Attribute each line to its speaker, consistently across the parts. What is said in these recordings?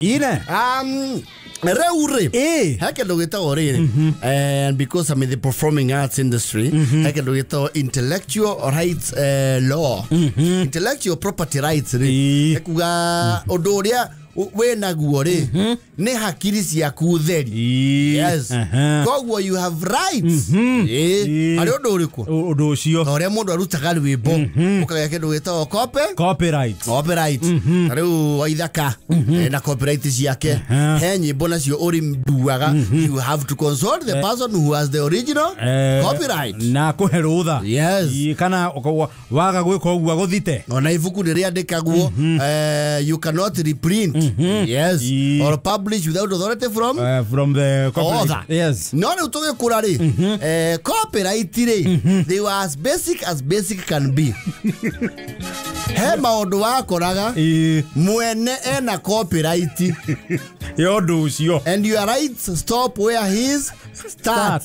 Speaker 1: Ine.
Speaker 2: Rĩu rĩ, he kĩndũ gĩtagwo rĩrĩ, and because I'm in the performing arts industry, he kĩndũ gĩtagwo intellectual rights, law, intellectual property rights rĩ, nĩ kuga ũndũ ũrĩa wĩnaguo rĩ nĩ hakiri ciaku theri. Yes. Koguo you have rights. Harĩ ũndũ ũrĩkũ?
Speaker 1: Ũndũ ũcio.
Speaker 2: Ta ũrĩa mũndũ arutaga rwĩmbo ũkagĩa kĩndũ gĩtagwo copy
Speaker 1: Copyright.
Speaker 2: Copyright. Ta rĩu Waithaka na copyright ciake, he nyĩmbo nacio ũrĩnduaga, you have to consult the person who has the original copyright.
Speaker 1: Na kũhe rũtha.
Speaker 2: Yes.
Speaker 1: Kana waga gwĩka ũguo agũthite.
Speaker 2: Ona ibuku nĩ rĩandĩkagwo, you cannot reprint, yes, or publish without authority from
Speaker 1: from the copyright.
Speaker 2: Author.
Speaker 1: Yes.
Speaker 2: No rĩu tũgĩkũra rĩ, copyright rĩ, they were as basic as basic can be. He maũndũ wakoraga mwene ena copyright
Speaker 1: ya ũndũ ũcio.
Speaker 2: And your rights stop where his start.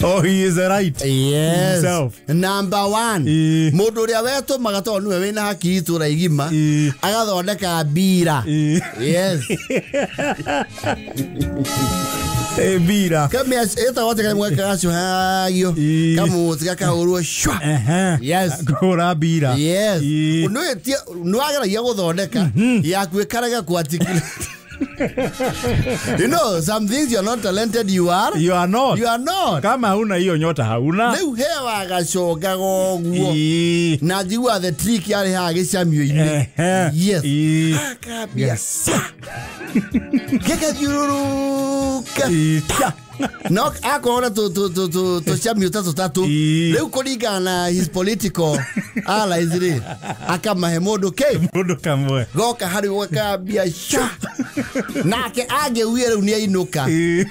Speaker 1: Oh, he is right.
Speaker 2: Yes.
Speaker 1: Himself.
Speaker 2: Number one, mũndũ ũrĩa wetũmaga tondũ nĩwe wĩna haki itũra igima, agathondeka mbira. Yes.
Speaker 1: Mbira.
Speaker 2: Ĩtagwo atĩ kamwe gacũhagio kamũtĩ gakahũrwo cwa. Yes.
Speaker 1: Kũhũra mbira.
Speaker 2: Yes. Nĩwageragia gũthondeka yaku ĩkarega kũ. You know, some things you're not talented, you are.
Speaker 1: You are not.
Speaker 2: You are not.
Speaker 1: Kama huna hiyo nyota, hauna.
Speaker 2: Rĩu he wagacongaga ũguo na njigua the trick yarĩ haha gĩcamio-inĩ. Yes. Akambia gĩgathiũrũrũka. No akorwo na tũcamio ta tũtatũ, rĩu kũringana na his political allies rĩ, akamahe mũndũ kĩ?
Speaker 1: Mũndũ kamwe.
Speaker 2: Goka harĩ gũkambia sha, nake angĩuye rĩu nĩ ainũka,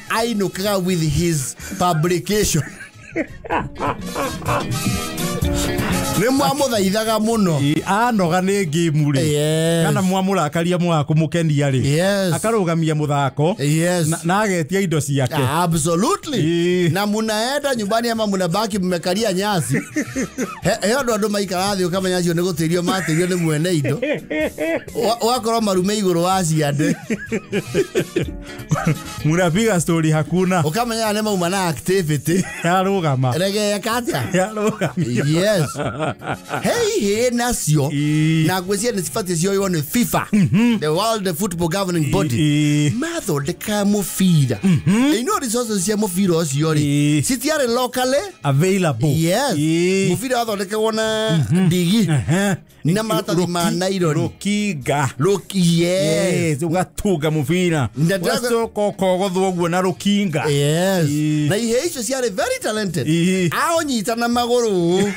Speaker 2: ainũkaga with his publication. Nĩ mwamũthaithaga mũno.
Speaker 1: Anoga nĩ game rĩ, kana mwamũrakaria mwaga kũmũkenia rĩ, akarũgamia mũthako na agetia indo ciake.
Speaker 2: Absolutely. Na munaenda nyumbani ama munabaki mmekalia nyasi. He andũ maikara thĩ ũkamenya acio nĩ gũtĩrio matĩrio nĩ mwene indo. Ũgakorwo marume igũrũ wa ciande.
Speaker 1: Munapiga story hakuna.
Speaker 2: Ũkamenya nĩ mauma na activity.
Speaker 1: Yarũgama.
Speaker 2: Regeka atĩa?
Speaker 1: Yarũgamio.
Speaker 2: Yes. Hey, hey, nacio na ngwĩciria nĩ cibatiĩ cioywo nĩ FIFA, the World Football Governing Body. Mathondeka mũbira, you know, resources cia mũbira ũcio rĩ, citiarĩ locally
Speaker 1: available.
Speaker 2: Yes. Mũbira wathondekagwo na ndigi na maratathi ma nylon.
Speaker 1: Rũkinga.
Speaker 2: Yes.
Speaker 1: Yes, ũgatunga mũbira,
Speaker 2: Na
Speaker 1: ũgacoka ũkogothwo ũguo na rũkinga.
Speaker 2: Yes. Na ihe icio ciarĩ very talented. Aũnyita na magũrũ,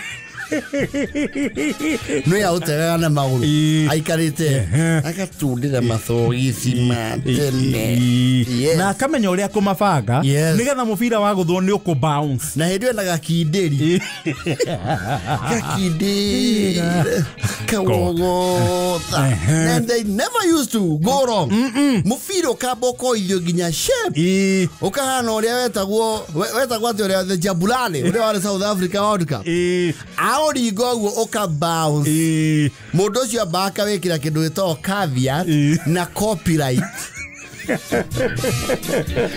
Speaker 2: nĩ aũtegaga na magũrũ, aikarĩte agatundĩra mathogithi ma tene. Yes.
Speaker 1: Na akamenya ũrĩa kũmabanga nĩgetha mũbira wagũthwo nĩ ũkũ bounce.
Speaker 2: Na hĩndĩ ĩyo na gakindĩri gakindĩri kawogotha, and they never used to go wrong. Mũbira ũkamba ũkoithio nginya shape, ũkahana ũrĩa wetagwo wetagwo atĩ ũrĩa the Jabulani ũrĩa warĩ South Africa World Cup. Aũringa ũguo ũka bounce. Mũndũ ũcio amba akawĩkĩra kĩndũ gĩtagwo caveat na copyright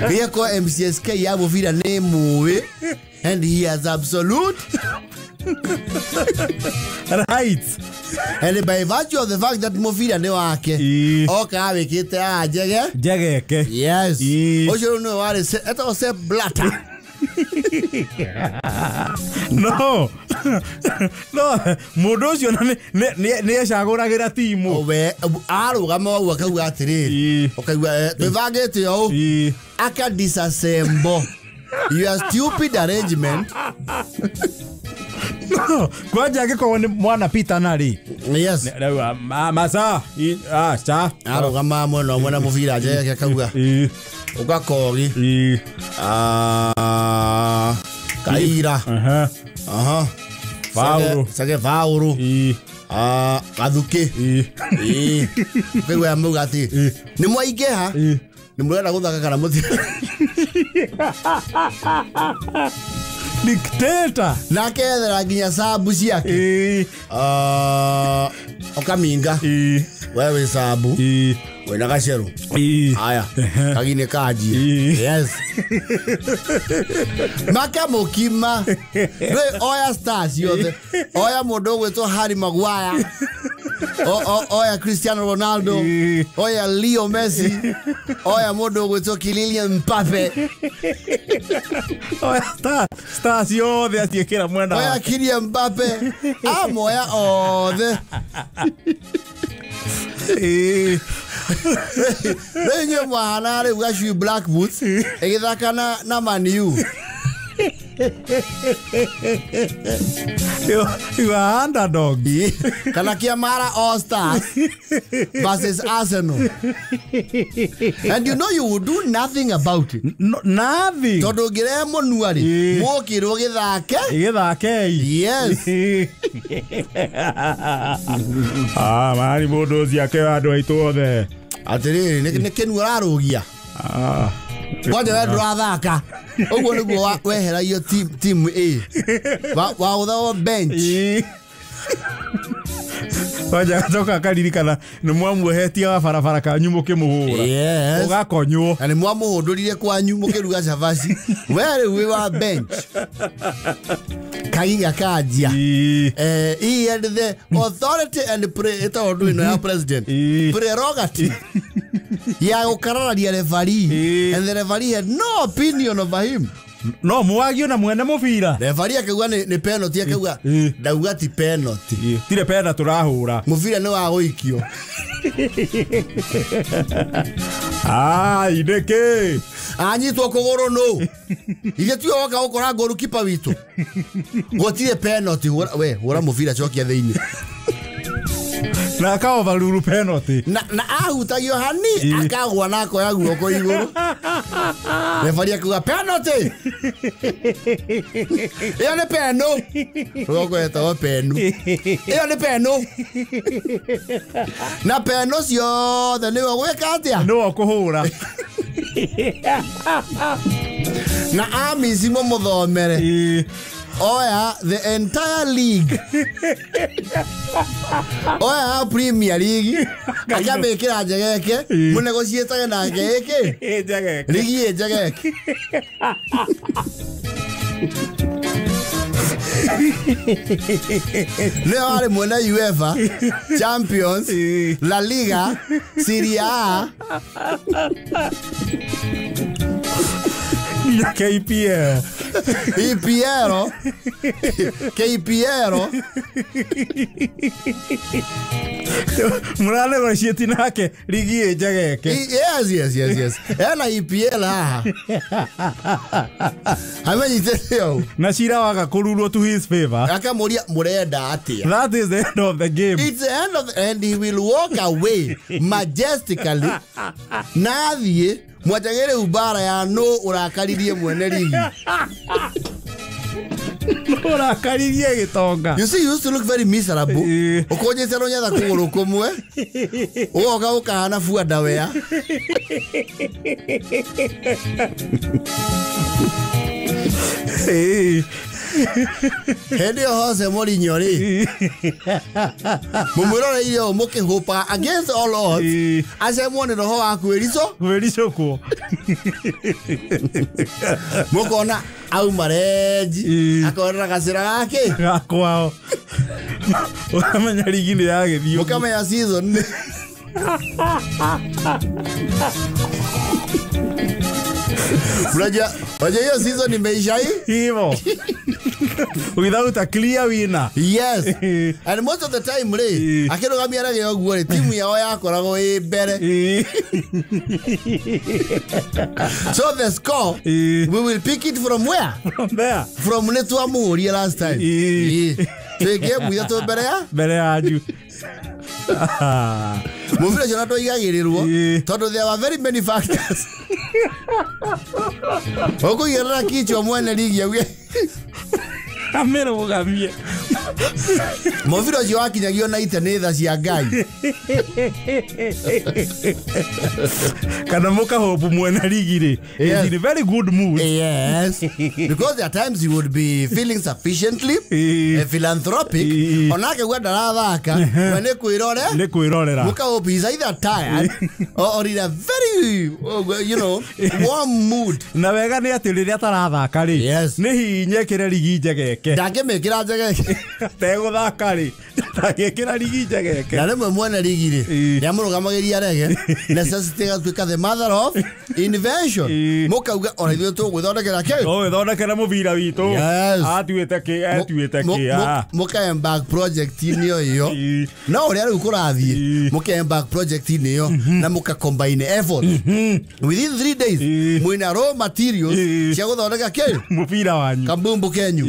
Speaker 2: gĩgakorwo MCSK ya mũbira nĩ mũĩ and he has absolute
Speaker 1: right.
Speaker 2: And by virtue of the fact that mũbira nĩ wake, oka awĩkĩte haha njege
Speaker 1: Njegeke.
Speaker 2: Yes. Ũcio rĩu nĩwe warĩ etagwo Sepp Blatter.
Speaker 1: No, mũndũ ũcio na nĩ ecagũragĩra timu.
Speaker 2: We arũgama ũguo akauga atĩrĩrĩ, ũkaigua, twĩbangĩte ũũ, aka disassemble your stupid arrangement.
Speaker 1: No, kwanja angĩkorwo nĩ mwana Peter narĩ.
Speaker 2: Yes.
Speaker 1: Rĩu, maca cha.
Speaker 2: Arũgama mwena ũmwe na mũbira njegeke akauga, ũgakogi, Kaira, aha.
Speaker 1: Faulu.
Speaker 2: Sage Faulu. Gathukĩ. Ũkaigua mauga atĩ nĩ mwaingĩha, nĩ mũrenda gũthaka kana mũti.
Speaker 1: Dictator.
Speaker 2: Nake ethera nginya sabu ciake. Ũkaminga. Wewe sabu. Wena gaceru. Aya. Kagine kaji. Yes. Makamũkima. Rĩ oya stars yothe. Oya mũndũ ũgwĩtwo Harry Maguire. Oya Cristiano Ronaldo. Oya Leo Messi. Oya mũndũ ũgwĩtwo Kylian Mbappe.
Speaker 1: Oya stars yothe atiĩkĩra mwena.
Speaker 2: Oya Kylian Mbappe. Amoya othe. Rĩu inyuĩ mwahana rĩu gacui Black Boots ĩgĩthaka na Man U.
Speaker 1: You are underdog.
Speaker 2: Kana Kiamara All Stars versus Arsenal. And you know you will do nothing about it.
Speaker 1: No, nothing.
Speaker 2: Tondũ ũngĩrehe mũnua rĩ, mũkĩrwo gĩthake.
Speaker 1: Gĩthake.
Speaker 2: Yes.
Speaker 1: Ah, mari mũndũ ũcio akĩoya andũ aitũ othe.
Speaker 2: Atĩrĩrĩ, nĩ kĩnu ararũgia.
Speaker 1: Ah.
Speaker 2: Kwanja we ndũrathaka. Ũguo nĩguo weheragio team A. Waũthagwo bench.
Speaker 1: Kwanja agacoka akaririkana nĩ mwamuohetie wa barabara kanyu mũkĩmũhũra.
Speaker 2: Yes.
Speaker 1: Ũgakonywo.
Speaker 2: Na nĩ mwamũhũndũrire kwanyu mũkĩruga cabaci. We rĩu wĩ wa bench. Kagiga kanjia. He had the authority and ĩtagwo ndũ ĩno ya president. Prerogative. Ya gũkarararia referee. And the referee had no opinion over him.
Speaker 1: No mwagio na mwene mũbira.
Speaker 2: Referee akauga nĩ penalty, akauga ndauga ti penalty.
Speaker 1: Tire pena tũrahũra.
Speaker 2: Mũbira nĩ wa gũikio.
Speaker 1: Ai nĩkĩ?
Speaker 2: Anyitwo kũgũrũ nũ. Ithe tiwe woka gũkora goalkeeper witũ. Gũtirĩ penalty, we hũra mũbira cokia thĩinĩ.
Speaker 1: Na akaovaruru penalty.
Speaker 2: Na ahutagio hani akagwa na akoya guoko igũrũ. Referee akiuga penalty. Ĩyo nĩ peno. Rũgongo ĩtagwo peno. Ĩyo nĩ peno. Na peno ciothe nĩwe ũgwĩka atĩa?
Speaker 1: Nĩwe ũkũhũra.
Speaker 2: Na amici mũmũthomere. Oya the entire league. Oya Premier League. Akamĩkĩra njegeke mũnegotiatage nake ĩkĩ
Speaker 1: njegeke.
Speaker 2: Ligi ĩ njegeke. Nĩwe warĩ mwene UEFA Champions, La Liga, Serie A,
Speaker 1: KPL.
Speaker 2: EPL. KPL.
Speaker 1: Mũranegotiate nake ligi ĩ njegeke.
Speaker 2: Yes, yes, yes, yes. Ena EPL haha. Amenyitĩte ũũ.
Speaker 1: Na cira waga kũrurwo to his favor.
Speaker 2: Akamũria mũrenda atĩa.
Speaker 1: That is the end of the game.
Speaker 2: It's the end of the, and he will walk away majestically. Na athiĩ mwatagere ubara ya no ũrakaririe mwene ligi.
Speaker 1: Ũrakaririe gĩtonga.
Speaker 2: You see, you used to look very miserable. Ũkũnjĩte rũnyatha kũgũrũ kũmwe. Ũgoka ũkahana fuandawea. Hĩndĩ ĩyo Jose Mourinho rĩ, mũmwĩroreire ũũ mũkĩhũpaga against all odds, acemwo nĩ roho wa kwĩricũkwo. Mũkona auma renji, akorera gacĩra gake
Speaker 1: ga kwao. Ũkamenya rigi nĩ yagĩthiĩ.
Speaker 2: Mũkamenya season nĩ. Unajua hiyo season imeisha hii?
Speaker 1: Hivyo. Without a clear winner.
Speaker 2: Yes. And most of the time rĩ, akĩrũgamia rege ũguo rĩ, timu yao yakoragwo ĩ mbere. So the score, we will pick it from where?
Speaker 1: From there.
Speaker 2: From nĩ twamũhũrire last time. Twĩ game ithatũ mbere ya?
Speaker 1: Mbere yanyu.
Speaker 2: Mũbira ũcio na twaigagĩrĩrwo tondũ there were very many factors. Ũkũigĩrĩra kichwa mwene ligi auge
Speaker 1: amĩrũgamie.
Speaker 2: Mũbira ũcio wakinyagio na ite nĩ tha cia Ngai.
Speaker 1: Kana mũkahobu mwena rigi rĩ.
Speaker 2: Yes.
Speaker 1: Is in a very good mood.
Speaker 2: Yes. Because there are times you would be feeling sufficiently philanthropic. Onake gwa ndarathaka we nĩ kwĩrore.
Speaker 1: Nĩ kwĩrorera.
Speaker 2: Mũkahobu is either tired or in a very you know, warm mood.
Speaker 1: Na wega nĩ atĩ rĩrĩa atarathaka rĩ.
Speaker 2: Yes.
Speaker 1: Nĩ hinya ĩkĩre rigi njegeke.
Speaker 2: Ndangĩmĩkĩra njegeke.
Speaker 1: Tegũthaka rĩ. Ndangĩkĩra rigi njegeke.
Speaker 2: Na rĩmwe mwene rigi rĩ nĩamũrũgamagĩria rege. Necessity ĩgatuĩka the mother of invention. Mũkauga ona ithuĩ tũgwĩthondekera kĩ?
Speaker 1: Tũgwĩthondekera mũbira witũ.
Speaker 2: Yes.
Speaker 1: Atuĩte kĩ, atuĩte kĩ.
Speaker 2: Mũka-embark project-inĩ o ĩyo. No ũrĩa rĩu kũrathiĩ, mũka-embark project-inĩ ĩyo na mũka-combine effort. Within 3 days mwĩna raw materials cia gũthondeka kĩ?
Speaker 1: Mũbira wanyu.
Speaker 2: Kambumbu kenyu.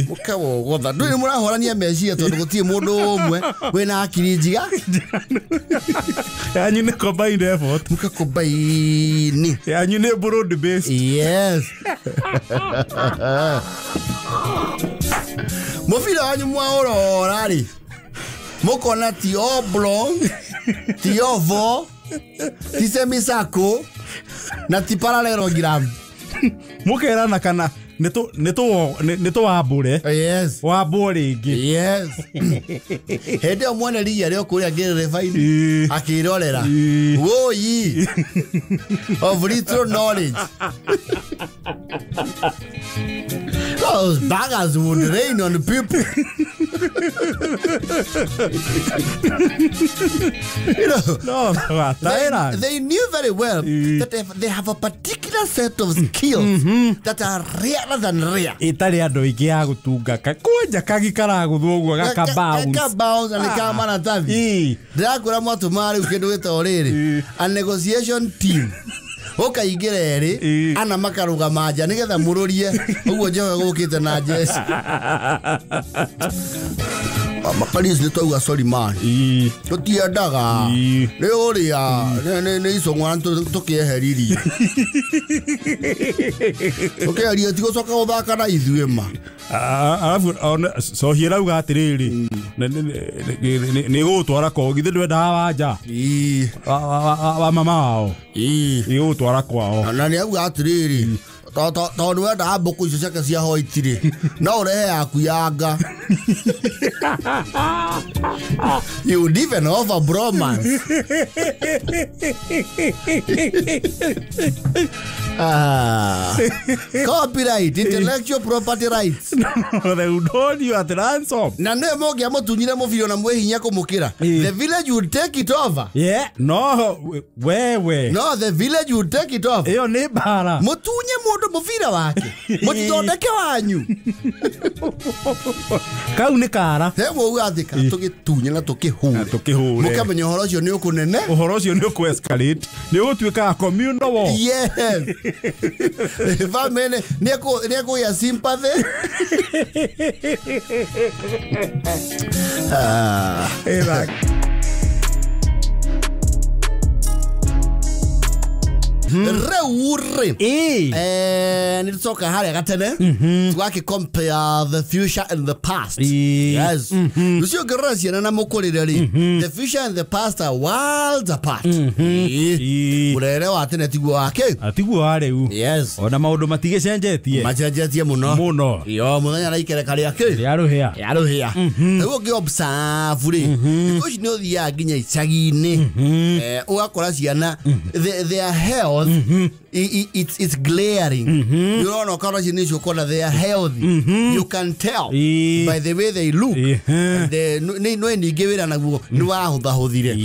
Speaker 2: Mũkawogotha. Ndũĩ nĩmũrahorania meciria tondũ gũtirĩ mũndũ ũmwe wĩna akiri njiga.
Speaker 1: Yanyu nĩ combined effort.
Speaker 2: Mũka-combine.
Speaker 1: Yanyu nĩ broad based.
Speaker 2: Yes. Mũbira wanyu mwaũrora rĩ, mũkona ti oblong, ti oval, ti semicircle na ti parallelogram.
Speaker 1: Mũkerana kana nĩ tũwambũre.
Speaker 2: Yes.
Speaker 1: Wambwo rĩngĩ.
Speaker 2: Yes. Hĩndĩ ĩyo mwene rigi arĩ o kũrĩa ngĩrĩrĩba-inĩ akĩrorera. Wũi of little knowledge. Those baggers would rain on people. You know,
Speaker 1: no,
Speaker 2: they knew very well that they have a particular set of skills that are rarer than rare.
Speaker 1: Itarĩ andũ aingĩ a gũtunga kwanja kagi karagũthwo ũguo gaka bounce.
Speaker 2: Gaka bounce na nĩ ka maratathi. Ndĩrakwĩra mwatũma rĩu kĩndũ gĩtagwo rĩrĩ, a negotiation team. Ũkaingĩra erĩ ana makarũgama nja nĩgetha mũrũrie ũguo Jehova gũkĩte na Jesu. Makarisi nĩ twauga sorry man. Tũtiendaga. Nĩ ũrĩa nĩ icũng'wa tũkĩeheririe. Tũkĩeherie ti gũcoka gũthaka na ithuĩ ma.
Speaker 1: Arabu cohi ĩrauga atĩrĩrĩ nĩ gũgũtwara kwao githĩ ndwendaga wanja wa mama wao ĩgũgũtwara kwao.
Speaker 2: Na nĩ auga atĩrĩrĩ tondũ wendaga mbũkũ icio ciake cia hoiti rĩ no ũrehe yaku ya nga. You would even offer bromance. Copyright, intellectual property rights.
Speaker 1: No, they would hold you at ransom.
Speaker 2: Na nĩ mũngĩamũtunyire mũbira na mwĩhinya kũmũkĩra. The village would take it over.
Speaker 1: Yeah, no, wewe.
Speaker 2: No, the village would take it over.
Speaker 1: Ĩyo nĩ mbara.
Speaker 2: Mũtunye mũndũ mũbira wake. Mũtithondeke wanyu.
Speaker 1: Kau nĩ kara.
Speaker 2: He mũuga atĩ tũgĩtunye na tũkĩhũre.
Speaker 1: Tũkĩhũre.
Speaker 2: Mũkamenya ũhoro ũcio nĩ ũkũnene.
Speaker 1: Ũhoro ũcio nĩ ũkũ-escalate. Nĩ ũgũtuĩka communal war.
Speaker 2: Yes. Family nĩ ekũgĩa sympathy. Rĩu rĩ nĩ tũcoka harĩa gatene tũgakĩ compare the future and the past. Yes. Rũcio ũngĩrora ciana na mũkũrĩre rĩ, the future and the past are worlds apart. Mũrere wa tene tiguo wa kĩ?
Speaker 1: Tiguo wa rĩu.
Speaker 2: Yes.
Speaker 1: Ona maũndũ matigĩcenjetie.
Speaker 2: Macenjetie mũno.
Speaker 1: Mũno.
Speaker 2: Yo mũthenya araikereka rĩa kĩ?
Speaker 1: Rĩa rũhĩa.
Speaker 2: Rĩa rũhĩa. Rĩu ũngĩ observe rĩ, thikũ ici nĩ ũthiaga nginya icagi-inĩ ũgakora ciana their health it's glaring. You don't know how they are healthy. You can tell by the way they look. No ningĩ wĩra naguo nĩ wahũthahũthire.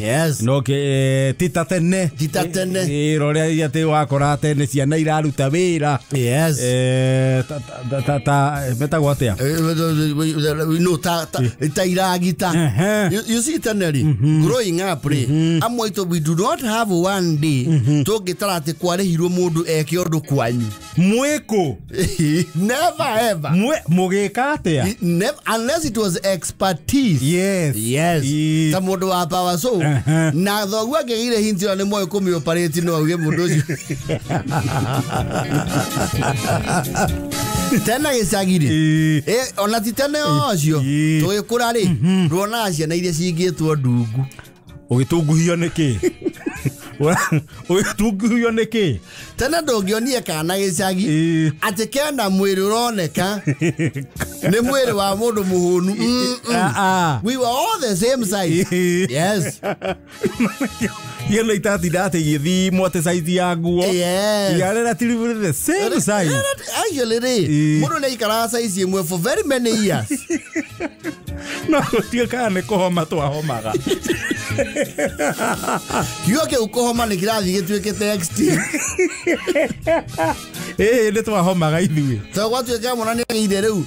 Speaker 2: Yes.
Speaker 1: No ti ta tene.
Speaker 2: Ti ta tene.
Speaker 1: Rora atĩ wakora tene ciana iraruta wĩra.
Speaker 2: Yes.
Speaker 1: Ta metagwo atĩa?
Speaker 2: No ta iragita. You see tene rĩ, growing up rĩ, amwe aitũ we do not have one day tũngĩtara atĩ kwarĩhirwo mũndũ eke ũndũ kwanyu.
Speaker 1: Mwĩkũ?
Speaker 2: Never ever.
Speaker 1: Mũgĩka atĩa?
Speaker 2: Never, unless it was expertise.
Speaker 1: Yes.
Speaker 2: Yes. Ta mũndũ wa power so na thoguo angĩgĩire hinti ĩyo nĩ moĩ kũmĩoperate no auge mũndũ ũcio. Tena gĩcagi-rĩ, ona ti tene ũcio tũgĩkũra-rĩ, ruonaga ciana iria cingĩtwo ndungu.
Speaker 1: Ũgĩtunguhio nĩkĩ? Ũgĩtunguhio nĩkĩ?
Speaker 2: Tene ndũngĩonie kana gĩcagi atĩ kena mwĩrĩ ũroneka nĩ mwĩrĩ wa mũndũ mũhũnu. We were all the same size. Yes.
Speaker 1: Yelo itatinda atĩ igĩthimwo atĩ size ya nguo.
Speaker 2: Yes.
Speaker 1: Ya relatively the same size.
Speaker 2: Actually rĩ, mũndũ nĩ aikaraga size ĩmwe for very many years.
Speaker 1: No gũtuĩka kana nĩ kũhoma twahomaga.
Speaker 2: Kiugo kĩu kũhoma nĩ kĩrathiĩ gĩtuĩkĩte extinct.
Speaker 1: Nĩ twahomaga ithuĩ.
Speaker 2: Tondũ gwatuĩka mwana nĩ agĩire rĩu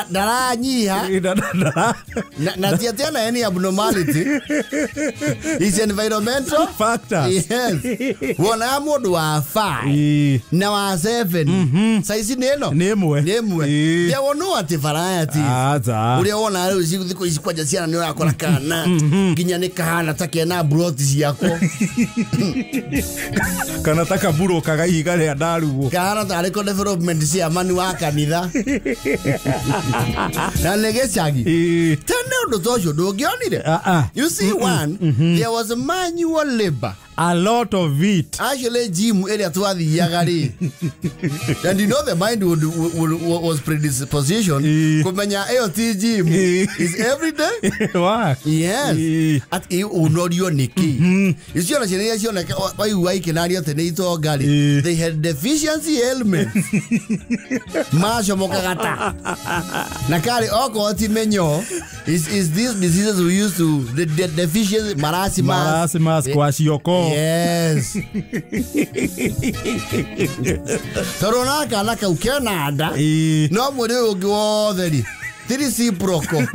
Speaker 2: ndaranyiha na ti atĩ ena any abnormality. It's environmental
Speaker 1: factors.
Speaker 2: Yes. Wonaga mũndũ wa 5 na wa 7 size nĩ ĩno
Speaker 1: nĩ ĩmwe.
Speaker 2: Nĩ ĩmwe. There were no atĩ varieties. Ũrĩa wonaga rĩu thikũ ici kwanja ciana nĩ ũrakora kana nginya nĩ kahana ta kena broti ciako.
Speaker 1: Kana ta kaburokaga ihiga rĩa ndaruo.
Speaker 2: Kahana tarĩ ko development cia mani wa kanitha. Na nĩ gĩcagi. Tene ũndũ ta ũcio ndũngĩonire. You see one, there was manual labor.
Speaker 1: A lot of it.
Speaker 2: Actually, gym area twathiaga rĩ. And you know the mind was predisposition. Kũmenya ĩyo ti gym is every day.
Speaker 1: Work.
Speaker 2: Yes. At ũnorio nĩkĩ? Icio na ciana iria cioneka waigua ikĩnario atĩ nĩ itonga rĩ. They had deficiency ailments. Macomokaga ta. Na karĩ okorwo ti mĩnyoo, is these diseases we used to the deficiency marasmus.
Speaker 1: Marasmus kwashiorkor.
Speaker 2: Yes. Tondũ ona kana kau kena nda no mwĩrĩ ũyũ ũngĩ wothe rĩ ti reciprocal.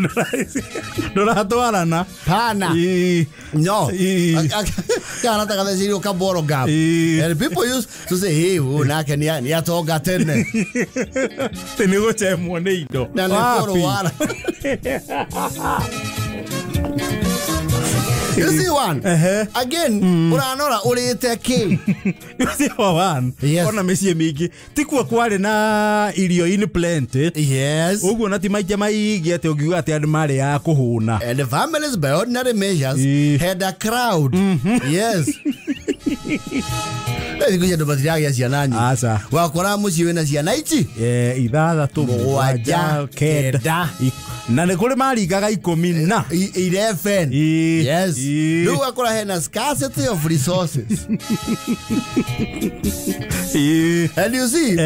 Speaker 1: Ndũratwarana.
Speaker 2: Pana. No. Kana ta gatheceirwo kaboro gap. And people used to say, hey, ũyũ nake nĩ atonga tene.
Speaker 1: Tĩ nĩ gũchemwo nĩ indo.
Speaker 2: Na nĩ kũrwara. You see one. Again, uranora urite ki.
Speaker 1: You see one.
Speaker 2: Yes.
Speaker 1: Ona mĩciĩ mĩingĩ tikuo kwarĩ na irio in plenty.
Speaker 2: Yes.
Speaker 1: Ũguo na ti maita maingĩ atĩ ũngiuga atĩ andũ marĩ a kũhũna.
Speaker 2: And the families by ordinary measures had a crowd. Yes. Thikũ ici andũ matiragĩa ciana nyingĩ.
Speaker 1: Aca.
Speaker 2: Wakora mũciĩ wĩna ciana ici?
Speaker 1: 6, 7, 9. Na nĩ kũrĩ maringaga 10 na
Speaker 2: 11. Yes. Rĩu ũgakora hena scarcity of resources. And you see,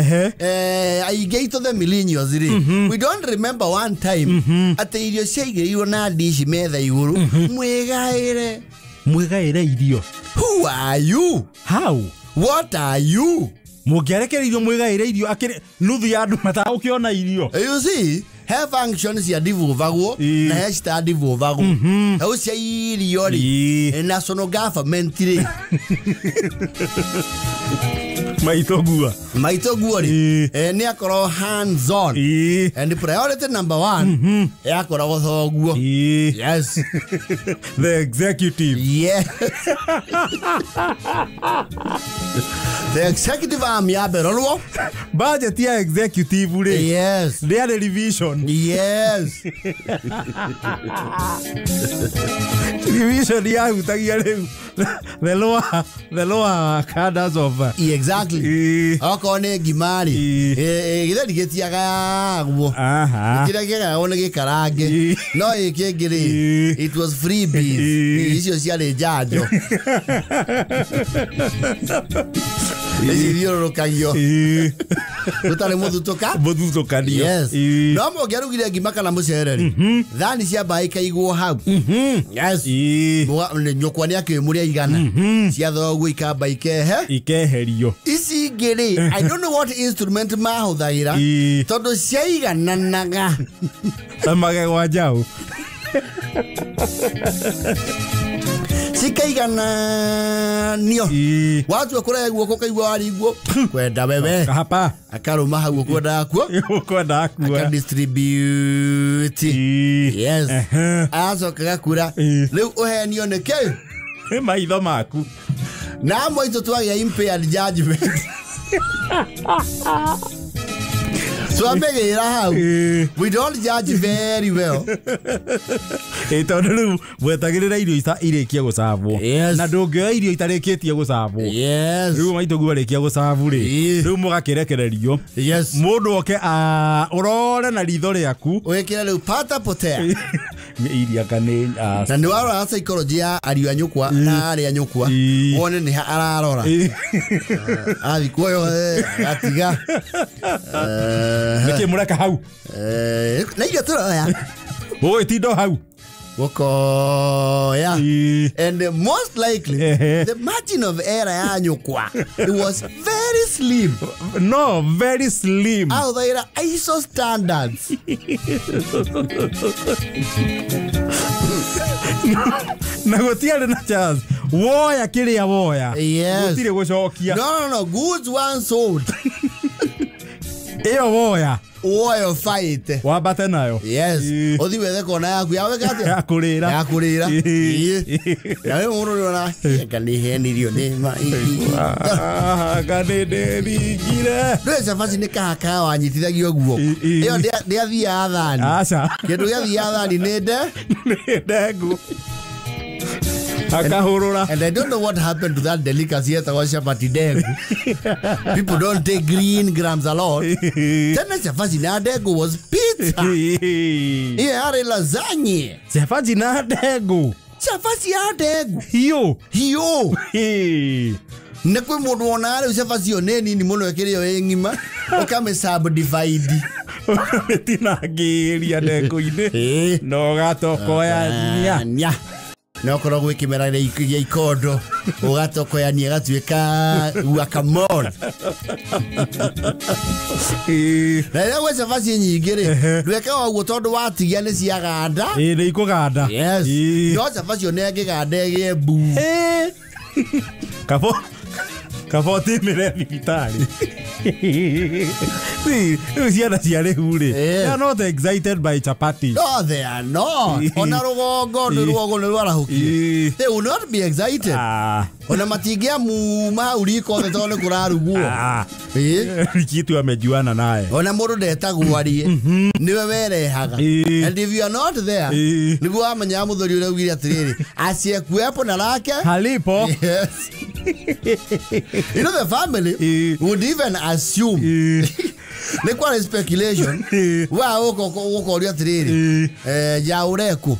Speaker 2: aingĩ aitũ the millennials rĩ, we don't remember one time atĩ irio ciaigĩrĩirwo na ndici metha igũrũ mwĩgaĩre.
Speaker 1: Mwĩgaĩre irio.
Speaker 2: Who are you?
Speaker 1: How?
Speaker 2: What are you?
Speaker 1: Mũngĩarekereirio mwĩgaĩre irio akĩrĩ nuthu ya andũ matagũkĩona irio.
Speaker 2: You see, he function cia ndivũvagwo na he citandivũvagwo. Hau cia irio rĩ, national government rĩ.
Speaker 1: Maitũ guo.
Speaker 2: Maitũ guo rĩ, nĩ akorwo hands on. And priority number 1 yakoragwo thoguo. Yes.
Speaker 1: The executive.
Speaker 2: Yes. The executive arm yamberorwo.
Speaker 1: Budget ya executive rĩ.
Speaker 2: Yes.
Speaker 1: Ndĩarĩ revision.
Speaker 2: Yes.
Speaker 1: Revision yahutagia rĩu the lower cadres of
Speaker 2: Exactly. Okorwo nĩ ngima rĩ, gĩtheri gĩtiagayagwo. Kĩrĩa kĩagayagwo nĩ gĩkarange. No gĩkĩ kĩngĩ rĩ, it was freebies. Icio ciarĩ njanjo. Ici ithiũrũrũkagio. Gũtarĩ mũthutũka?
Speaker 1: Mũthutũkanio.
Speaker 2: Yes. No mũngĩarugire ngima kana mũcere rĩ, thani cia mbaĩ ikaigwo hau. Yes. Nyũkwa nĩ akĩũĩ mũrĩ aigana. Cia thoguo ikamba ikehe.
Speaker 1: Ikeherio.
Speaker 2: Ici ingĩ rĩ, I don't know what instrument mahũthagĩra tondũ ciaigananaga.
Speaker 1: Ta magego njaũ.
Speaker 2: Cikaigananio. Watua kũrehe guoko ũkaigua wariguo kwenda wewe.
Speaker 1: Hapa.
Speaker 2: Akarũma hau ũkwendaga kuo.
Speaker 1: Ũkwendaga kuo.
Speaker 2: Akadistribute. Yes. Acoka gakura. Rĩu ũhenio nĩ kĩ?
Speaker 1: Nĩ maitho maku.
Speaker 2: Na amwe aitũ twagĩa impaired judgment. Twamegĩra hau. We don't judge very well.
Speaker 1: Tondũ rĩu mwetagĩrĩra irio irĩkie gũcabwo. Na ndũngĩoya irio itarĩkĩtie gũcabwo. Rĩu maitũguo arĩkia gũcabu rĩ, rĩu mũgakĩrekererio. Mũndũ oke ũrore na ritho rĩaku.
Speaker 2: Wĩkĩre rĩu pata potea.
Speaker 1: Iria kana
Speaker 2: na nĩ warora psychology ya ariũ a nyũkwa na arĩ a nyũkwa wone nĩ ararora. Athi kuoyo agatiga.
Speaker 1: Nĩkĩ mũreka hau?
Speaker 2: Na irio tũroya.
Speaker 1: Ũgĩtinda hau.
Speaker 2: Wokoya. And most likely the margin of error ya nyũkwa, it was very slim.
Speaker 1: No, very slim.
Speaker 2: Ahũthagĩra ISO standards.
Speaker 1: Na gũtiarĩ na chance. Woya kĩrĩa woya. Gũtirĩ gũcokia.
Speaker 2: No. Goods once sold.
Speaker 1: Ĩyo woya.
Speaker 2: Woyo fight.
Speaker 1: Wambate nayo.
Speaker 2: Yes. Ũthi wethe kona yaku ya weka atĩa?
Speaker 1: Ya kũrĩra.
Speaker 2: Ya kũrĩra. Na wewe mũndũ ũrona anga nĩ henirio nĩ ma.
Speaker 1: Anga nĩ ndĩringire.
Speaker 2: Ndũĩ cabaci nĩ kahaka wanyitithagio guoko. Ĩyo ndĩathiaga thani.
Speaker 1: Aca.
Speaker 2: Kĩndũ gĩathiaga thani nĩ nde?
Speaker 1: Nĩ ndengũ. Akahurura.
Speaker 2: And I don't know what happened to that delicacy yetagwo chapati dengu. People don't take green grams a lot. Tena chapati na dengu was pizza. Iyo yarĩ lasagna.
Speaker 1: Chapati na dengu.
Speaker 2: Chapati ya dengu.
Speaker 1: Hiyo.
Speaker 2: Hiyo. Nĩ kwĩ mũndũ wonaga rĩu cabaci ĩyo nĩ nini mũno ĩkĩrĩo ĩ ng'ima ũkamĩ subdivide.
Speaker 1: Ũkamĩtinangĩria ndengũ-inĩ na ũgatokoyania.
Speaker 2: Na okorwo gwĩ kĩmera gĩa ikondo ũgatokoyania ĩgatuĩka guacamole. Na rĩrĩa gwĩ cabaci nyingĩ rĩ, ndwĩkaga ũguo tondũ watigia nĩ ciaganda.
Speaker 1: Ĩĩ nĩ ikũganda.
Speaker 2: Yes. No cabaci ĩyo nĩ ĩngĩganda ĩgĩe mbuu.
Speaker 1: Kaba ũtĩmĩre thibitarĩ. Rĩu ciana cia rĩu rĩ, they are not excited by chapati.
Speaker 2: No, they are not. Ona rũgongo nĩ rũgongo nĩ rwarahũkire. They will not be excited. Ona matingĩamuma hau riko othe tondũ nĩ kũrarugwo.
Speaker 1: Kitu amejuana naye.
Speaker 2: Ona mũndũ ndetagwo arie. Nĩwe werehaga. And if you are not there, nĩguo wamenyaga mũthuri ũrĩa augire atĩrĩrĩ, asiyekuwepo na lake
Speaker 1: halipo.
Speaker 2: Yes. You know, the family would even assume. Nĩ kwarĩ speculation. Wa ũkoria atĩrĩrĩ, ya ũreku.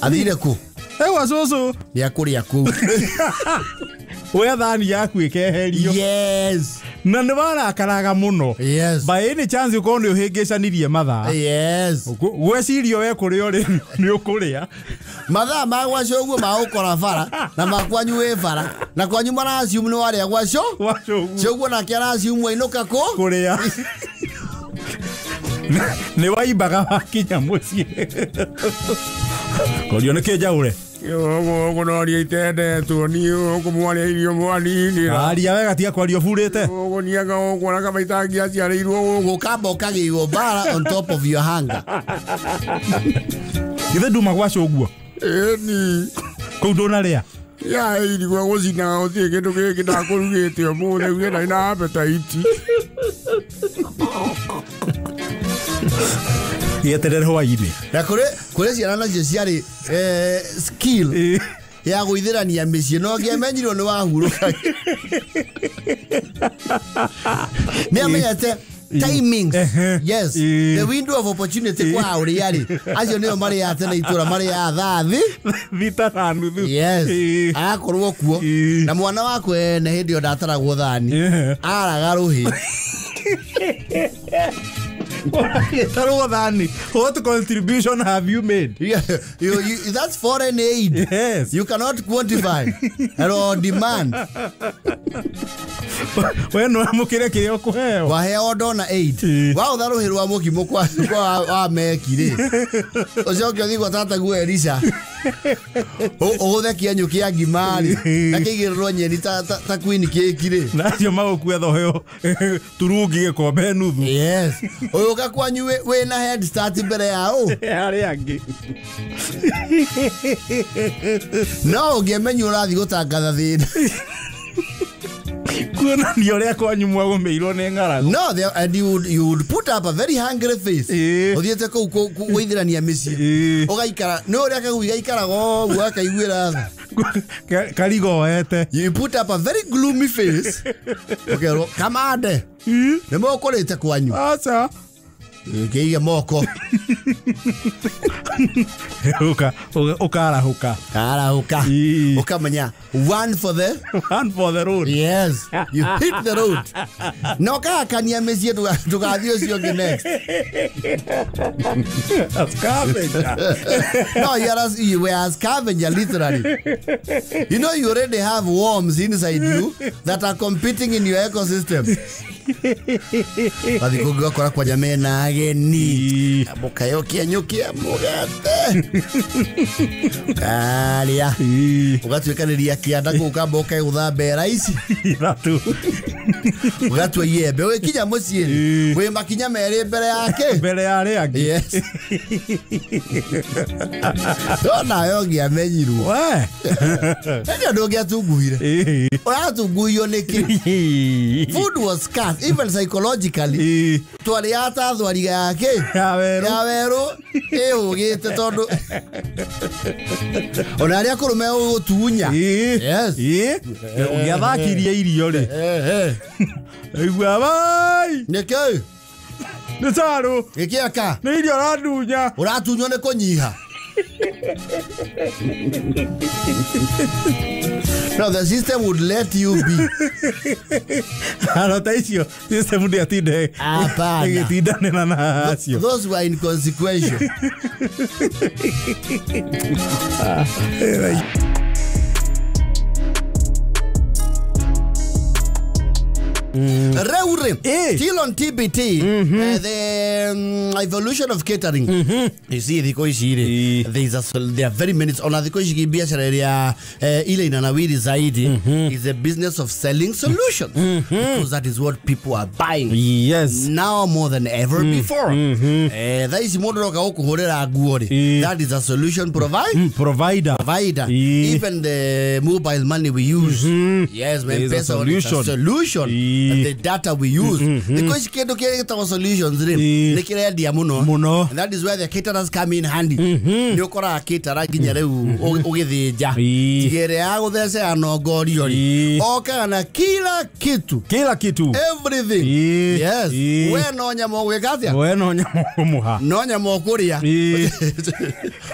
Speaker 2: Athire kũ?
Speaker 1: Ewa cũcũ.
Speaker 2: Nĩakũrĩa kũu.
Speaker 1: We thani yaku ĩkeherio.
Speaker 2: Yes.
Speaker 1: Na nĩ warakaraga mũno.
Speaker 2: Yes.
Speaker 1: By any chance ũkorwo nĩ ũhĩngĩcanirie mathaa.
Speaker 2: Yes.
Speaker 1: Gwecirio we kũrĩa ũrĩ nĩ ũkũrĩa.
Speaker 2: Mathaa ma gwacio ũguo ma gũkora bara na ma kwanyu wĩ bara na kwanyu maraciumu nĩ warĩa gwacio. Cũguo nake araciumu ainũka kũ?
Speaker 1: Kũrĩa. Nĩ waimbaga wakinya mũciĩ. Korio nĩ kĩ njaũre?
Speaker 3: Gũkũ itendetwo niĩ gũkũ mwarĩa irio mwaninĩra.
Speaker 1: Aria wega tiga kwaria ũburĩte.
Speaker 3: Gũkũ nianga gũkũ ona kaba itangĩaciarĩirwo gũkũ.
Speaker 2: Ũkamba ũkagĩirwo mbara on top of your hunger.
Speaker 1: Githĩ nduma gwacio ũguo?
Speaker 3: Ĩni.
Speaker 1: Kũu ndũnarĩa?
Speaker 3: Ya irigwo gũcinaga gũtirĩ kĩndũ kĩngĩ ndakũrugĩte ũmũthĩ uge ndarĩ na appetite.
Speaker 1: Gĩeterere hwaĩ-inĩ.
Speaker 2: Na kũrĩ ciana nacio ciarĩ skill ya gũithĩrania mĩciĩ no ngĩamenyirwo nĩ wahurũka. Nĩ amenyete timings. Yes. The window of opportunity kwa ũrĩa rĩ acio nĩo marĩaga tene itũra marĩaga thaa
Speaker 1: thita na nuthu.
Speaker 2: Yes. Agakorwo kuo na mwana wakwa ene hĩndĩ ĩyo ndataragwo thani araga rũhĩ.
Speaker 1: What contribution have you made?
Speaker 2: Yeah, you, that's foreign aid.
Speaker 1: Yes.
Speaker 2: You cannot quantify or demand.
Speaker 1: We no amukire kiria ukuheo.
Speaker 2: Waheo donor aid. Wa utharuhi rwa mukimo kwa wa meki ri. Ucoke uthi gwa tataguo Elisha. Uguthe kĩenyũ kĩa ngima ri na kĩigĩrĩrwo nyeni ta queen cake ri.
Speaker 1: Na acio magũkue thoheo turungi gĩkombe nuthu.
Speaker 2: Yes. Ũyũka kwanyu wĩna head start mbere yao.
Speaker 1: Arĩa angĩ.
Speaker 2: No ũngĩamenywo ũrathiĩ gũtangatha thĩna.
Speaker 1: Kuonania ũrĩa kwanyu mwagũmĩirwo nĩ ng'aragu.
Speaker 2: No, and you would put up a very hungry face. Ũthiĩte kũu gũithĩrania mĩciĩ. Ũgaikara, nĩ ũrĩa kagui gaikaraga ũguo akaiguĩra tha.
Speaker 1: Karigoete.
Speaker 2: You put up a very gloomy face. Ũkerwo, kamande. Nĩ mũkũrĩte kwanyu.
Speaker 1: Aca.
Speaker 2: Kĩige moko.
Speaker 1: Ũkarahũka.
Speaker 2: Karahũka. Ũkamenya one for the
Speaker 1: road.
Speaker 2: Yes. You hit the road. Na ũkahakania mĩciĩ ndũgathiĩ ũcio ũngĩ next.
Speaker 1: A scavenger.
Speaker 2: No, you were a scavenger literally. You know you already have worms inside you that are competing in your ecosystem. Bathi kũngĩ ũgakora kwanja mena ageni. Mũkayokia nyũkia mũgate. Ũkarĩa. Ũgatuĩkanĩria kĩanda kũu ũkamba ũkegũtha ici.
Speaker 1: Ithatũ.
Speaker 2: Ũgatua iembe. Ũgĩkinya mũciĩ wĩ makinya merĩ mbere yake.
Speaker 1: Mbere ya arĩa angĩ.
Speaker 2: Yes. No nawe ũngĩamenyirwo.
Speaker 1: We.
Speaker 2: Hĩndĩ andũ ũngĩatunguhire. Ũratunguhio nĩkĩ? Food was scarce, even psychologically. Twarĩaga ta thwariga yake.
Speaker 1: Ya werũ.
Speaker 2: Ya werũ. Ĩhũgĩte tondũ ona arĩa akũrũ megũgũtunya. Yes.
Speaker 1: Ũngĩathakirie irio rĩ. Igua bai.
Speaker 2: Nĩkĩ?
Speaker 1: Nĩ carũ.
Speaker 2: Gĩkĩaka.
Speaker 1: Nĩ irio ũrandunya.
Speaker 2: Ũratunywo nĩ kũnyiha. No, the system would let you be.
Speaker 1: Arota icio system ndĩatinde.
Speaker 2: Hapana.
Speaker 1: Ĩgĩtindanĩra na acio.
Speaker 2: Those were inconsequential. Reure, still on TBT, the evolution of catering. You see, thikũ ici rĩ, there are very many. Ona thikũ ici biashara ĩrĩa ile inanawiri zaidi is the business of selling solutions, because that is what people are buying.
Speaker 1: Yes.
Speaker 2: Now more than ever before. Thaa ici mũndũ roka gũkũhũrĩra nguo rĩ, that is a solution provider. Provider. Even the mobile money we use. Yes, M-Pesa is a solution. The data we use. Because kĩndũ kĩrĩa gĩtagwo solutions rĩ, nĩ kĩrendia mũno. And that is where the caterers come in handy. Nĩ ũkoraga caterer nginya rĩu ũgĩthĩnja. Tiga ĩrĩa ya gũthecea nongorio rĩ, okaga na kila kitu.
Speaker 1: Kila kitu.
Speaker 2: Everything. Yes. We no nyama ũgwĩka atĩa?
Speaker 1: We no nyama ũkũmũha.
Speaker 2: No nyama ũkũrĩa.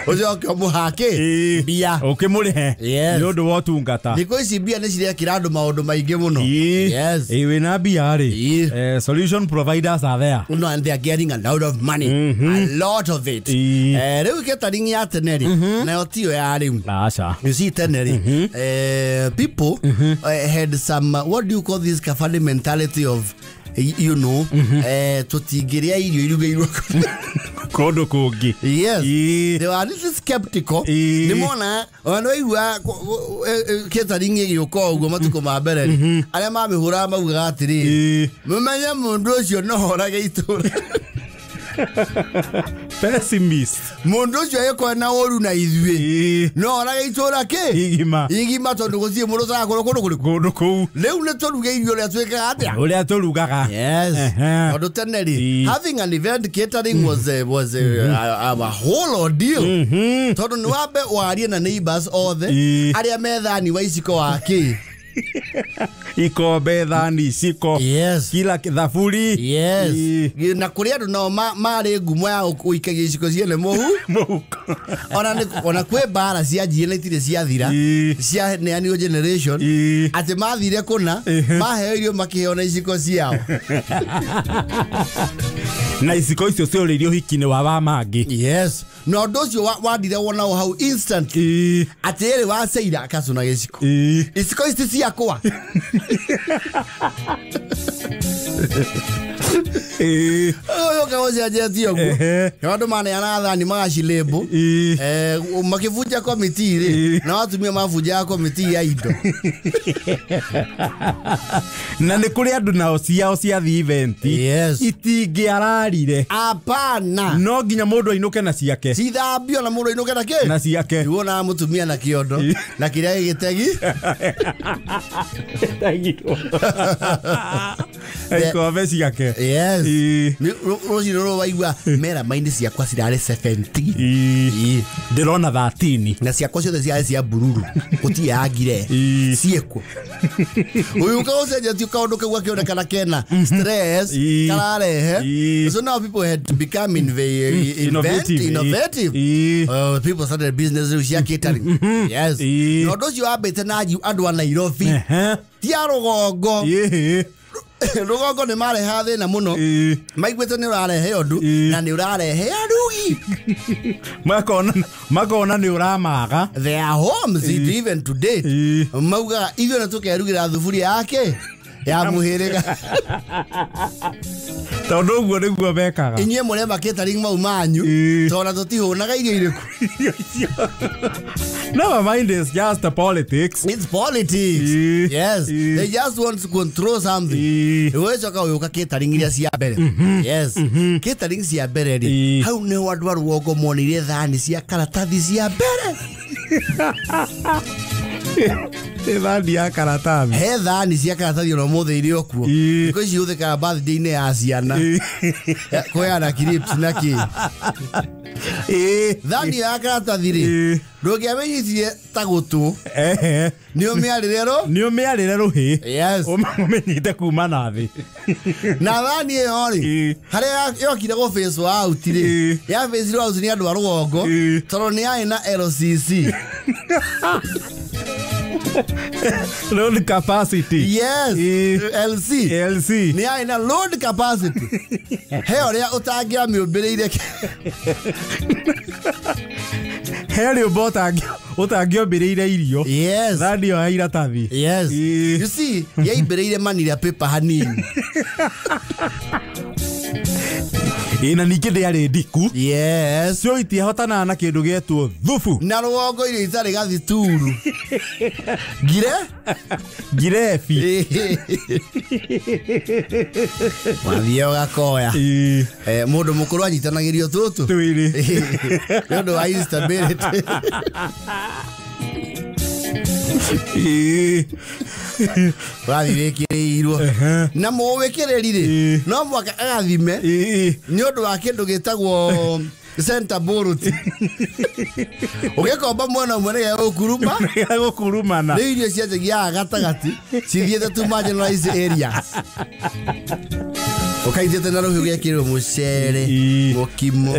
Speaker 2: Ũcoke ũmũha kĩ? Mbia.
Speaker 1: Ũkĩmũrĩhe.
Speaker 2: Yes.
Speaker 1: Nĩ ũndũ wa ũtungata.
Speaker 2: Thikũ ici mbia nĩ cirekĩra andũ maũndũ maingĩ mũno. Yes.
Speaker 1: Wĩna mbia rĩ, solution providers are there.
Speaker 2: No, and they are getting a lot of money. A lot of it. Rĩu catering ya tene rĩ, nayo tiyo ya rĩu.
Speaker 1: Aca.
Speaker 2: You see tene rĩ, people had some, what do you call this kafani mentality of, you know, tũtingĩrĩa irio irugĩirwo
Speaker 1: kũndũ kũngĩ.
Speaker 2: Yes. They were a little skeptical. Nĩ mona, ona waigua catering ĩgĩũka ũguo matukũ ma mbere rĩ, arĩa mamĩhũraga maugaga atĩrĩrĩ, mũmenye mũndũ ũcio no orage itũra.
Speaker 1: Pessimist.
Speaker 2: Mũndũ ũcio agĩkorwo na ũru na ithuĩ, no orage itũra kĩ?
Speaker 1: Igima.
Speaker 2: Igima tondũ gũtirĩ mũndũ ũtarakorwo kũndũ kũrĩkũ?
Speaker 1: Kũndũ kũu.
Speaker 2: Rĩu nĩ tũruge irio ũrĩa twĩkaga atĩa?
Speaker 1: Ũrĩa tũrugaga.
Speaker 2: Yes. Tondũ tene rĩ, having an event catering was a whole ordeal. Tondũ nĩ wambe warie na neighbors othe arĩa me thani wa iciko wa kĩ?
Speaker 1: Ikombe, thani, iciko.
Speaker 2: Yes.
Speaker 1: Kila thaburi.
Speaker 2: Yes. Na kũrĩ andũ nao marĩ ngumo ya gũikagia iciko ciene mũhu.
Speaker 1: Mũhuko.
Speaker 2: Ona kwĩ mbara cianjirie na itirĩ ciathira, cianeanirwo generation, atĩ mathire kũna, maheo irio makĩheo na iciko ciao.
Speaker 1: Na iciko icio ciorĩirio ũhiki-inĩ wa mangĩ.
Speaker 2: Yes. Na ũndũ ũcio wandire wona o hau instantly. Atĩ ĩrĩ waceira akacũna gĩciko. Iciko ici ciakwa. Ũyũ kaũcenjetie ũguo. Andũ maneana thani magacilĩmbũ. Makĩbunja komiti rĩ, na atumia mabunjaga komiti ya indo.
Speaker 1: Na nĩ kũrĩ andũ nao ciao ciathiĩ event.
Speaker 2: Yes.
Speaker 1: Itingĩararire.
Speaker 2: Hapana.
Speaker 1: No nginya mũndũ ainũke na ciake.
Speaker 2: Cithambio na mũndũ ainũke na kĩ?
Speaker 1: Na ciake.
Speaker 2: Nĩwonaga mũtumia na kĩondo na kĩrĩa gĩgĩtegi.
Speaker 1: Ikombe ciake.
Speaker 2: Yes. Rũcinĩ rũrũ waigua mera-inĩ ciakwa cirarĩ 17.
Speaker 1: Ndĩrona 13.
Speaker 2: Na ciakwa ciothe ciarĩ cia bururu. Gũtirĩ ya ngire. Ciĩkuo. Ũyũ ũkaũcenjetie kaũndũ kau gakĩonekana kena stress kararehe. So now people had to become innovative. People started business rĩu cia catering. Yes. Na ũndũ ũcio wambĩte na andũ a Nairobi. Ti a rũgongo. Rũgongo nĩ marehaga thĩna mũno. Maiguĩte nĩ ũrarehe ũndũ na nĩ ũrarehe arugi.
Speaker 1: Makona nĩ ũramaga.
Speaker 2: Their homes even to date. Maugaga ithuĩ nĩ tũkerugĩra thuburia yake ya mũhĩrĩga.
Speaker 1: Tondũ ũguo nĩguo mekaga.
Speaker 2: Inyuĩ mũrema catering mau manyu tondũ tũtihũnaga irio irĩkũ.
Speaker 1: Never mind, it's just the politics.
Speaker 2: It's politics. Yes. They just want to control something. Ũgĩcoka ũgĩũka catering iria cia mbere. Yes. Catering cia mbere rĩ, hau nĩho andũ a rũgongo monire thani cia karatathi cia mbere.
Speaker 1: Thani ya karatathi.
Speaker 2: He thani cia karatathi ona ũmũthĩ irĩ o kuo. Thikũ ici ihũthĩkaga birthday-inĩ ya ciana. Kũheana crisps na kĩ. Thani ya karatathi rĩ, ndũngĩamenyithie ta gũtũ. Nĩ ũmĩarĩre rũ?
Speaker 1: Nĩ ũmĩarĩre rũhĩ.
Speaker 2: Yes.
Speaker 1: Ũmĩnyite kuma na thĩ.
Speaker 2: Na thani ĩyo rĩ, harĩa yokire gũ phase out rĩ, ya phase out nĩ andũ a rũgongo, tondũ nĩ yarĩ na LCC.
Speaker 1: Load capacity.
Speaker 2: Yes. LC.
Speaker 1: LC.
Speaker 2: Nĩ yarĩ na load capacity. He ũrĩa ũtangĩamĩũmbĩrĩire.
Speaker 1: He rĩũmba ũtangĩombĩrĩire irio.
Speaker 2: Yes.
Speaker 1: Thani ĩyo ya iratathi.
Speaker 2: Yes. You see, yaimbĩrĩire manila paper hanini.
Speaker 1: Na ningĩ ndĩarĩ ndiku.
Speaker 2: Yes.
Speaker 1: Cio itiahotanaga na kĩndũ gĩetwo thubu.
Speaker 2: Na rũgongo irio itarĩ gathituru. Ngire?
Speaker 1: Ngirebi.
Speaker 2: Wathiĩ ũgakoya. Mũndũ mũkũrũ anyitanagĩrio tũtũ.
Speaker 1: Twĩrĩ.
Speaker 2: Nĩ ũndũ wa instability. Ũrathiĩ wĩkĩrĩirwo. Na mũwĩkĩrĩri rĩ, no mũhaka agathime nĩ ũndũ wa kĩndũ gĩtagwo center bolt. Ũgĩkomba mwena ũmwe nĩ gũkuruma.
Speaker 1: Gũkurumana.
Speaker 2: Rĩu irio cianjagia gatagatĩ cithiĩte to marginalized areas. Ũkaitĩte na rũhiũ gĩekĩrwo mũcere, mũkimo,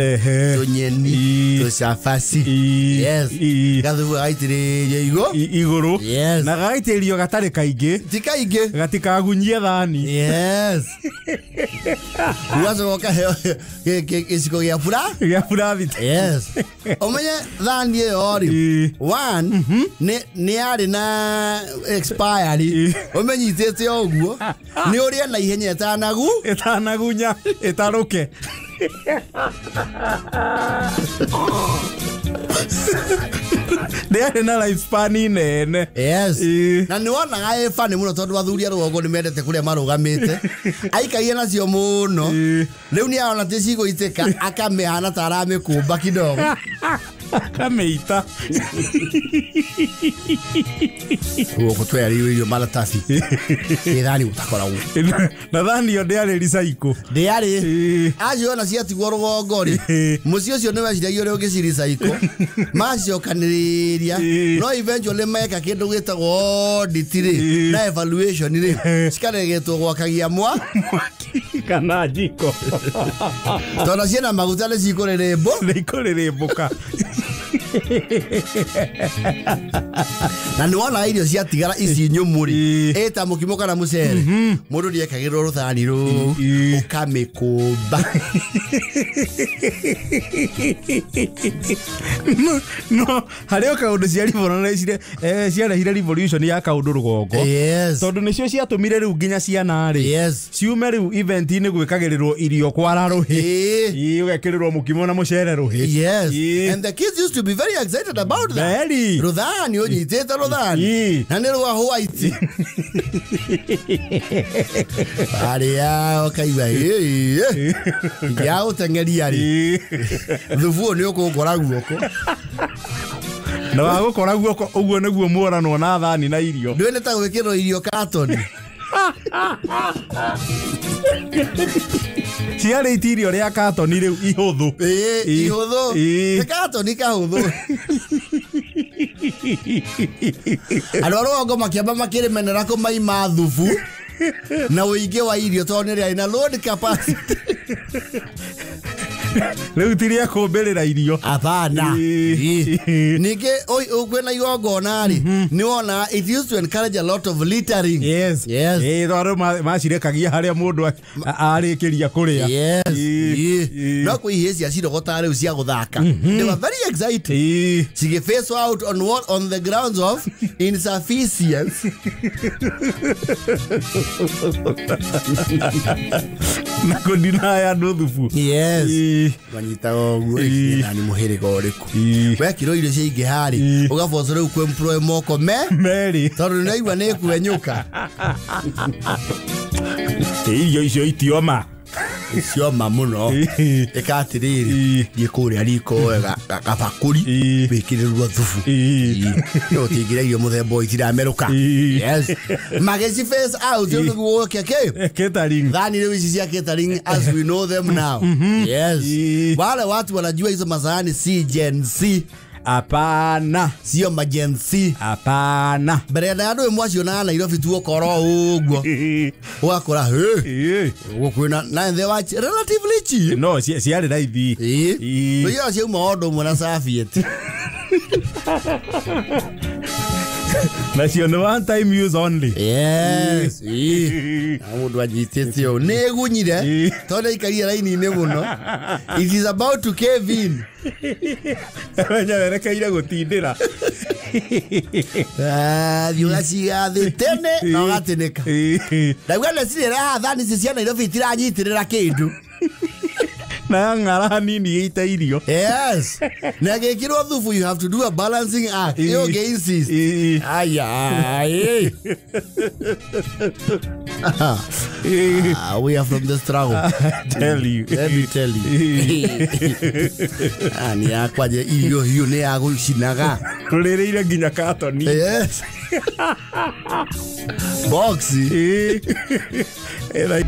Speaker 2: tũnyeni, tũcabaci. Yes. Gathubu gaitĩrĩrio igũrũ. Yes.
Speaker 1: Na gagaitĩrĩrio gatarĩ kaingĩ.
Speaker 2: Ti kaingĩ.
Speaker 1: Gatikagunyie thani.
Speaker 2: Yes. Ũgacoka ũkaheo gĩciko gĩa bura.
Speaker 1: Gĩa burathiti.
Speaker 2: Yes. Ũmenye thani ĩyo rĩ, one, nĩ yarĩ na expiry. Ũmenyitĩte o ũguo, nĩ ũrĩe na ihenya ĩtanagu.
Speaker 1: Ĩtanagunya, ĩtarũke. Ndĩarĩ na lifespan nene.
Speaker 2: Yes. Na nĩ wonaga ĩ funny mũno tondũ athuri a rũgongo nĩ mendete kũrĩa marũgamĩte. Aikaire nacio mũno. Rĩu nĩ arona ti cigũitĩka akamĩhana ta aramĩkũmba kidogo.
Speaker 1: Akamĩita.
Speaker 2: Gũkũ twerĩirwo irio maratathi. Ĩ thani gũtakoragwo.
Speaker 1: Na thani ĩyo ndĩarĩ recycle.
Speaker 2: Ndĩarĩ. Acio ona ciatigwo rũgongo rĩ, mũciĩ ũcio nĩ weciragia ũrĩa ũngĩcirecycle. Macokanĩrĩria. No eventually meka kĩndũ gĩtagwo audit rĩ, na evaluation rĩ, cikaregetwo gwakagia
Speaker 1: mwaki kana jiko.
Speaker 2: Tondũ ciĩna maguta nĩ cikũrĩrĩmbũ.
Speaker 1: Nĩ ikũrĩrĩmbũka.
Speaker 2: Na nĩ wona irio ciatigara ici nyũmũ rĩ ĩta mũkimo kana mũcere mũndũ nĩekagĩrwo rũthani rũu ũkamĩkũmba.
Speaker 1: No harĩ o kaũndũ ciarehire revolution ya kaũndũ rũgongo.
Speaker 2: Yes.
Speaker 1: Tondũ nĩcio ciatũmire rĩu nginya ciana rĩ
Speaker 2: Yes.
Speaker 1: ciume rĩu event-inĩ gwĩkagĩrĩrwo irio kwara rũhĩ. Ĩĩ, ũgekĩrĩrwo mũkimo na mũcere rũhĩ.
Speaker 2: Yes.
Speaker 1: Ĩĩ.
Speaker 2: And the kids used to be very excited about that.
Speaker 1: Very.
Speaker 2: Rũthani ũnyitĩte rũthani
Speaker 1: Ĩĩ.
Speaker 2: na nĩ rwa white. Arĩa ũkaigua ĩĩ ingĩagũteng'eria rĩ thubu ũyũ nĩ ũkũngora guoko.
Speaker 1: Na wagũkora guoko ũguo nĩguo muoranwo na thani na irio.
Speaker 2: Ndũĩ nĩ ta gwĩkĩrwo irio katoni.
Speaker 1: Ciarĩ ti irio rĩa katoni rĩu ihũthũ.
Speaker 2: Ĩĩ, ihũthũ.
Speaker 1: Ĩĩ.
Speaker 2: Nĩ katoni kahũthũ. Andũ a rũgongo makĩamba makĩrĩmenera kũmaima thubu na ũingĩ wa irio tondũ nĩ rĩarĩ na load capacity.
Speaker 1: Rĩu ti rĩa kũmbĩrĩra irio.
Speaker 2: Hapana.
Speaker 1: Ĩĩ.
Speaker 2: Ningĩ kwĩna igongona rĩ nĩ wona it used to encourage a lot of littering.
Speaker 1: Yes.
Speaker 2: Yes.
Speaker 1: Ĩĩ, tondũ macirekagia harĩa mũndũ arĩkĩria kũrĩa.
Speaker 2: Yes.
Speaker 1: Ĩĩ.
Speaker 2: Ĩĩ. No kwĩ ihĩĩ ciacirogotaga rĩu cia gũthaka. They were very excited.
Speaker 1: Ĩĩ.
Speaker 2: Cigĩ face out on what on the grounds of insufficiency.
Speaker 1: Na kũdinaya andũ thubu.
Speaker 2: Yes.
Speaker 1: Ĩĩ.
Speaker 2: Manyitaga ũguo
Speaker 1: Ĩĩ.
Speaker 2: na nĩ mũhĩrĩga ũrĩkũ.
Speaker 1: Ĩĩ.
Speaker 2: Wekĩrwo irio ciaingĩha rĩ
Speaker 1: Ĩĩ.
Speaker 2: ũgabocwo rĩu kwĩmploy moko me
Speaker 1: Merĩ.
Speaker 2: tondũ nĩwaigua nĩ ĩkwenyũka.
Speaker 1: Ĩĩ, irio icio itioma.
Speaker 2: Cioma mũno.
Speaker 1: Ĩĩ.
Speaker 2: Ĩka atĩrĩrĩ
Speaker 1: Ĩĩ.
Speaker 2: thiĩ kũrĩa riko woe gabakũri
Speaker 1: Ĩĩ.
Speaker 2: wĩkĩrĩrwo thubu.
Speaker 1: Ĩĩ.
Speaker 2: Nĩ ũtingĩra irio mũthemba ũyũ itiramerũka.
Speaker 1: Ĩĩ.
Speaker 2: Yes. Magĩci face out rĩu nĩguo gũke kĩ
Speaker 1: Catering.
Speaker 2: Thani rĩu ici cia catering as we know them now. Yes.
Speaker 1: Ĩĩ.
Speaker 2: Wale watu wanajua hizo masahani si Gen Z.
Speaker 1: Hapana.
Speaker 2: Sio ma Gen Z.
Speaker 1: Hapana.
Speaker 2: Mbere ya andũ mwacionaga Nairobi tu ũkora ũguo ũgakora
Speaker 1: Ĩĩ.
Speaker 2: ũguo kwĩna na they were relatively cheap.
Speaker 1: No ciarĩ raithi.
Speaker 2: Ĩĩ.
Speaker 1: Ĩĩ.
Speaker 2: Nĩ ciauma o ũndũ ũmwe na serviette.
Speaker 1: Nacio nĩ one time use only.
Speaker 2: Yes. Ĩĩ. Na mũndũ anyitĩte ũũ nĩ ĩgunyire
Speaker 1: Ĩĩ.
Speaker 2: tondũ aikarire raini-inĩ mũno. It is about to cave in.
Speaker 1: Menya werekeire gũtindĩra.
Speaker 2: Thiĩ ũgaciga thĩ tene na ũgatĩnĩka.
Speaker 1: Ĩĩ.
Speaker 2: Ndauga ndecirĩra haha thani ici cia Nairobi itiranyitĩrĩra kĩndũ.
Speaker 1: Na yang'ara hanini ĩite irio.
Speaker 2: Yes. Na gĩkĩrwo thubu you have to do a balancing act.
Speaker 1: Ĩĩ.
Speaker 2: Ĩyo ũngĩ insist.
Speaker 1: Ĩĩ.
Speaker 2: Aya. Ĩĩ.
Speaker 1: Ĩĩ.
Speaker 2: We are from the struggle.
Speaker 1: Tell you.
Speaker 2: Let me tell you. Nĩ yakwa nje irio hiũ nĩ ya gũcinaga.
Speaker 1: Rũrĩrĩire nginya katoni.
Speaker 2: Yes. Box.
Speaker 1: Ĩĩ. Ĩra-